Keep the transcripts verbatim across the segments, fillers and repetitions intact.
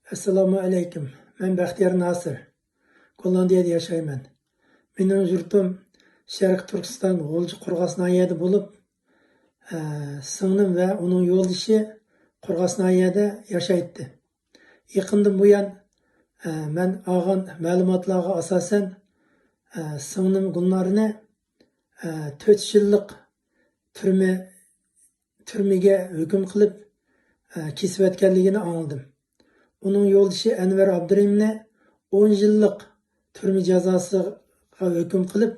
ئەسسالامۇ ئەلەيكۇم. مەن بەختىيار ناسىر. گوللاندىيەدە ياشايمەن. مېنىڭ يۇرتۇم شەرقىي تۈركىستان غۇلجا قورغاس ناھىيەدە بولۇپ، ئە، سىڭلىم ۋە ئۇنىڭ يولدىشى قورغاس ناھىيەدە ياشايتتى. يېقىندىن بۇيان، ئە، مەن ئالغان مەلۇماتلارغا ئاساسەن، ئە، سىڭلىم گۈلنارنى، ئە، تۆت يىللىق تۈرمە تۈرمىگە ھۆكۈم قىلىپ، ئە، كېسىۋەتكەنلىكىنى ئاڭلىدىم. ئۇنىڭ يولدىشى ئەنۋەر ئابدۇرېھىمنى ئون يىللىق تۈرمە جازاسىغا ھۆكۈم قىلىپ،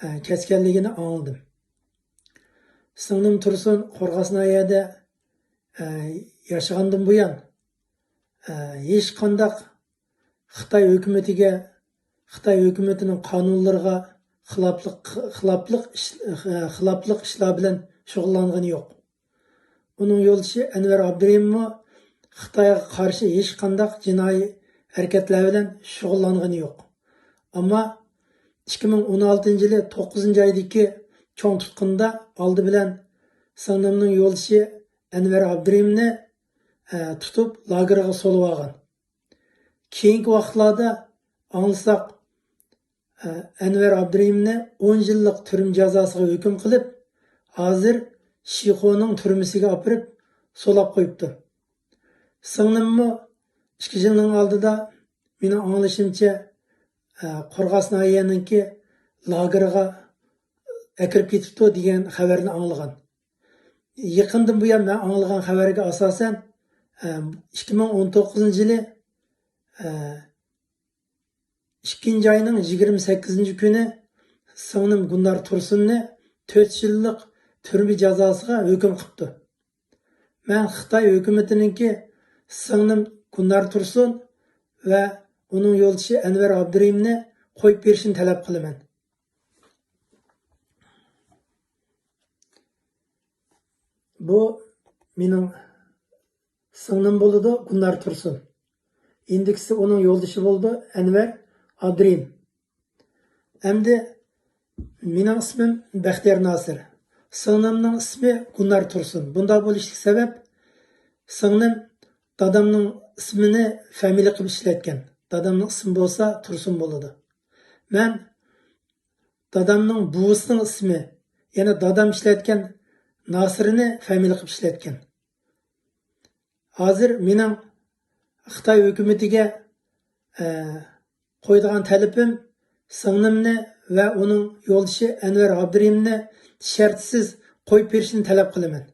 ئە، كەسكەنلىكىنى ئاڭلىدىم. سىڭلىم تۇرسۇن قورغاس ناھىيەدە، ئە، ياشىغاندىن بۇيان، ئە، ھېچقانداق خىتاي ھۆكۈمىتىگە، خىتاي ھۆكۈمىتىنىڭ قانۇنلىرىغا خىلاپلىق، خىلاپلىق ئىش-، خىلاپلىق ئىشلار بىلەن شۇغۇللانغىنى يوق. ئۇنىڭ يولدىشى ئەنۋەر ئابدۇرېھىممۇ خىتايغا قارشى ھېچقانداق جىنايى ھەرىكەتلەر بىلەن شۇغۇللانغىنى يوق. ئەمما ئىككى مىڭ ئون ئالتىنچى يىلى توققۇزىنچى ئايدىكى چوڭ تۇتقۇندا ئالدى بىلەن سىڭلىمنىڭ يولدىشى ئەنۋەر ئابدۇرېھىمنى، ئە، تۇتۇپ لاگېرغا سولىۋالغان. كېيىنكى ۋاقىتلاردا ئاڭلىساق، ئە، ئەنۋەر ئابدۇرېھىمنى ئون يىللىق تۈرمە جازاسىغا ھۆكۈم قىلىپ، ھازىر شىخۇنىڭ تۈرمىسىگە ئاپىرىپ سولاپ قويۇپتۇ. سىڭلىممۇ ئىككى يىلنىڭ ئالدىدا، مېنىڭ ئاڭلىشىمچە، ئە، قورغاس ناھىيەنىڭكى لاگېرىغا ئەكىرىپ كېتىپتۇ دېگەن خەۋەرنى ئاڭلىغان. يېقىندىن بۇيان مەن ئاڭلىغان خەۋەرگە ئاساسەن، ئە، ئىككى مىڭ ئون توققۇزىنچى يىلى، ئە، ئىككىنچى ئاينىڭ يىگىرمە سەككىزىنچى كۈنى سىڭلىم گۈلنار تۇرسۇننى تۆت يىللىق تۈرمە جازاسىغا ھۆكۈم قىپتۇ. مەن خىتاي ھۆكۈمىتىنىڭكى سىڭلىم گۈلنار تۇرسۇن ۋە ئۇنىڭ يولدىشى ئەنۋەر ئابدۇرېھىمنى قويۇپ بېرىشىنى تەلەپ قىلىمەن. بۇ مېنىڭ سىڭلىم بولىدۇ، گۈلنار تۇرسۇن. ئىندىكىسى ئۇنىڭ يولدىشى بولىدۇ، ئەنۋەر ئابدۇرېھىم. ئەمدى مېنىڭ ئىسمىم بەختىيار ناسىر. سىڭلىمنىڭ ئىسمى گۈلنار تۇرسۇن. بۇنداق بولۇشلۇق سەۋەب، سىڭلىم دادامنىڭ ئىسمىنى فامىلە قىلىپ ئىشلەتكەن. دادامنىڭ ئىسمى بولسا تۇرسۇن بولىدۇ. مەن دادامنىڭ بوۋىسىنىڭ ئىسمى، يەنى دادام ئىشلەتكەن ناسىرنى فامىلە قىلىپ ئىشلەتكەن. ھازىر مېنىڭ خىتاي ھۆكۈمىتىگە، ئە، قويىدىغان تەلىپىم، سىڭلىمنى ۋە ئۇنىڭ يولدىشى ئەنۋەر ئابدۇرېھىمنى شەرتسىز قويۇپ بېرىشنى تەلەپ قىلىمەن.